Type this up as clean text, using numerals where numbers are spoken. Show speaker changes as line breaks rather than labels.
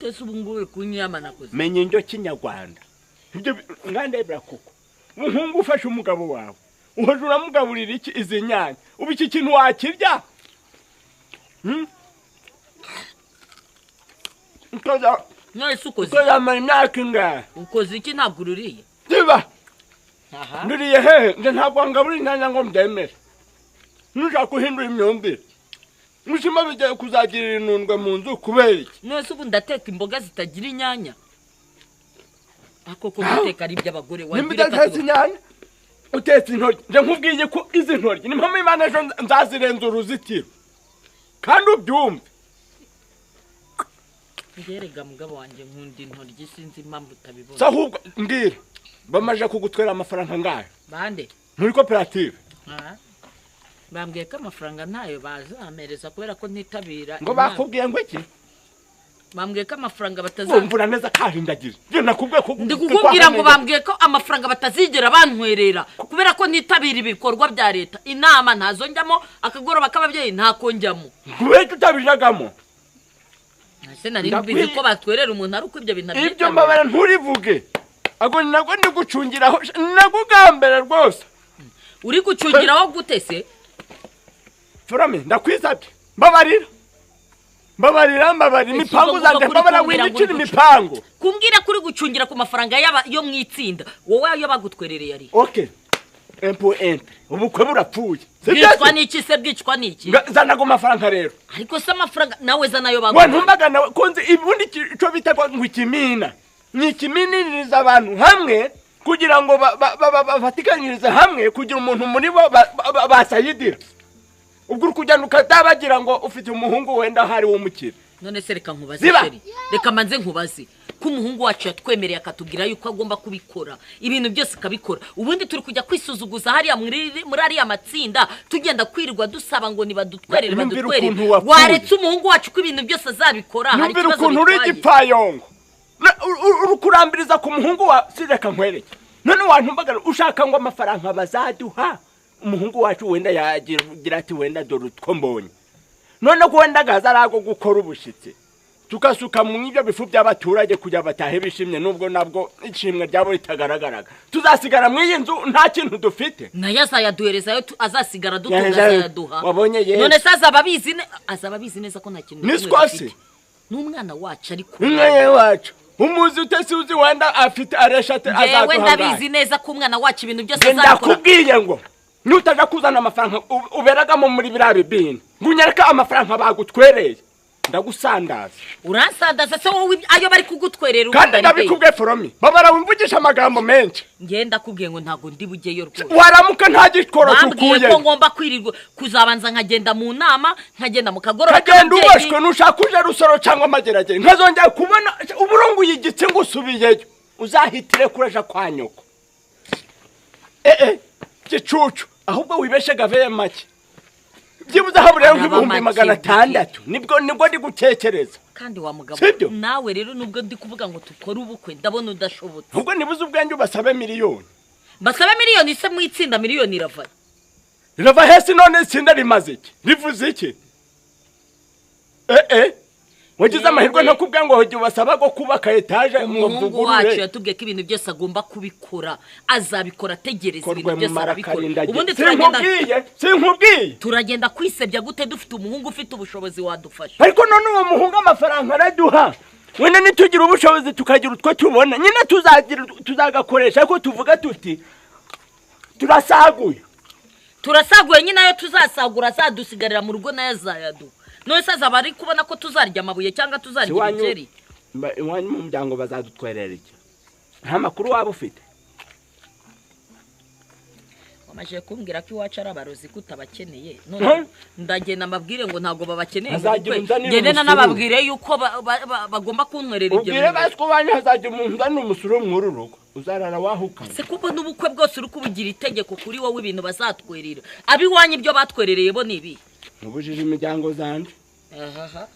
Ese ubu ngubu kunyama nakoze.
Menye indyo kinyarwanda. Ibyo ngandebera koko. Umuhungu ufashe umugabo wawe. Uhoje uramugaburira iki izi nyanya? Ubu iki kintu wakirya? Nkoza
none se ukoze.
Nkoza imyaka ingahe?
Ukoze iki ntabwo ururiye?
Ziba.
Aha.
Nduriye hehe? Nje ntabwo ngaburira inyanya ngo mbyemere. Nushaka guhindura imyumvire. Mushima bijya kuzagirira inundwe mu nzu kubera iki?
None se ubu ndateka imboga zitagira inyanya? Ako ko guteka ari iby'abagore
wagira utetse inyanya? Utetse intoryi. Nje nkubwiye ko izi ntoryi ni mpamvu Imana ejo nzazirenza uruzitiro. Kandi ubyumve.
Ngerega mugabo wanjye nkunda intoryi sinzi impamvu utabibona.
Se ahubwo mbwira bamaje kugutwera amafaranga ngayo?
Bande?
Muri koperative.
Bambwiye ko amafaranga ntayo bazamereza kubera ko ntitabira.
Ngo bakubwiye ngo iki?
Bambwiye ko amafaranga batazamvura
Umvura neza karindagira. Nje nakubwiye ko
ndi kukubwira ngo bambwiye ko amafaranga batazigera bantwerera kubera ko ntitabira ibikorwa bya leta. Inama ntazo njyamo, akagoroba k'ababyeyi ntako njyamo.
Kubera utabijagamo.
Ese nari mbizi ko batwerera umuntu ari uko ibyo bintu
abyitabira. Ibyo mbabara nturivuge. Ago nago ndi gucungiraho nagugambera rwose.
Uri gucungiraho gute se?
Forame ndakwizabye. Mbabarira. Mbabarira mbabarira imipango zanje mbabara winicira imipango.
Kumbwira kuri gucungira ku mafaranga yaba yo mwitsinda. Wowe ayo bagutwerereye ari.
Okay. Empo entre. Ubukwe burapfuye.
Bwicwa n'iki se bwicwa n'iki?
Zana go mafaranga rero.
Ariko se amafaranga nawe zana yo baguha.
Wa ntumbaga nawe konzi ibundi ico bita ngo ikimina. Ni ikiminiriza abantu hamwe kugira ngo bafatikanyirize hamwe kugira umuntu muri bo basayidira. Ubwo uri kujyana ukadabagira ngo ufite umuhungu wenda hari wo mukira.
None se reka nkubaze sheri. Reka manze nkubaze. Ko umuhungu wacu yatwemereye akatubwira yuko agomba kubikora. Ibintu byose akabikora. Ubundi turi kujya kwisuzuguza hariya muri ariya matsinda tugenda kwirirwa dusaba ngo nibadutwerere badutwerere. Waretse umuhungu wacu ko ibintu byose azabikora hari ikibazo.
Ukuntu uri igipfayongo. Uri kurambiriza ku muhungu wa sireka nkwereke. None wantumbagara ushaka ngo amafaranga bazaduha. Umuhungu wacu wenda yagira ati wenda dore utwo mbonye. None ko wenda gaza arago gukora ubushitsi. Tukasuka mu ibyo bifu by'abaturage kujya batahe bishimye nubwo nabwo ishimwe ryabo ritagaragaraga. Tuzasigara mu iyi nzu nta kintu dufite.
Nayo azayaduhereza yo azasigara dutunga azayaduha.
Wabonye ye.
None se azaba abizi neza ko nta kintu
dufite.
N'umwana wacu ariko.
Umwana wacu. Umuzi utese uzi wenda afite areshate azaduha.
Wenda abizi neza ko umwana wacu ibintu byose azakora.
Ndakubwiye ngo nutaja kuzana amafaranga uberagamo muri biriya bibini. Ngunyereka amafaranga bagutwereye. Ndagusandaza.
Uransandaza se wowe ayo bari kugutwerera?
Kandi ndabikubwiye Foromi. Babara wimvugisha amagambo menshi.
Ngenda kubwiye ngo ntago ndi bugeyo rwose.
Waramuka nta gikoro tukuye.
Bambwiye ko ngomba kwirirwa kuzabanza nkagenda mu nama, nkagenda mu kagoroba.
Kagenda ubashwe nushaka uje rusoro cyangwa amageragere. Ntazongera kubona uburungu yigitse ngo usubiyeyo. Uzahitire kureja kwa nyoko. Gicucu ahubwo wibeshe gaveye make. Byibuze habure nk'ibihumbi 600 nibwo ndi gutekereza.
Kandi wa mugabo nawe rero nubwo ndi kuvuga ngo tukore ubukwe ndabona udashobotse.
Ubwo nibuze ubwenge ubasabe miliyoni.
Basabe miliyoni se mu itsinda miliyoni irava.
Irava hese none itsinda rimaze iki? Rivuze iki? Wagize amahirwe no kubwa ngo hoje ubasaba go kubaka etage ngo mvugurure.
Wacu yatubwiye ko ibintu byose agomba kubikora azabikora ategereza ibintu byose abikora. Ubundi turagenda
sinkubwiye
turagenda kwisebya gute dufite umuhungu ufite ubushobozi wadufasha.
Ariko none uwo muhungu amafaranga araduha. Wenda nitugira ubushobozi tukagira utwo tubona nyine tuzagira tuzagakoresha ariko tuvuga tuti turasaguye.
Turasaguye nyine ayo tuzasagura azadusigarira mu rugo nayo azayaduha. None se azaba ari kubona ko tuzarya amabuye cyangwa tuzarya ibikeri?
Iwanyu mu muryango bazadutwerera iki? Nta makuru waba ufite?
Wamaze kumbwira ko iwacu ari abarozi kutabakeneye. None ndagenda mbabwire ngo ntago babakeneye. Ngende nanababwire yuko bagomba kuntwerera ibyo.
Ubwire basiko banyu hazagira umuntu uzana umusuru mw'uru rugo. Uzarara wahuka.
Se kuko n'ubukwe bwose uri kubugira itegeko kuri wowe ibintu bazatwerera. Abiwanyu ibyo batwerereye bo ni ibi.
Mubujije imiryango zanje.
Aha.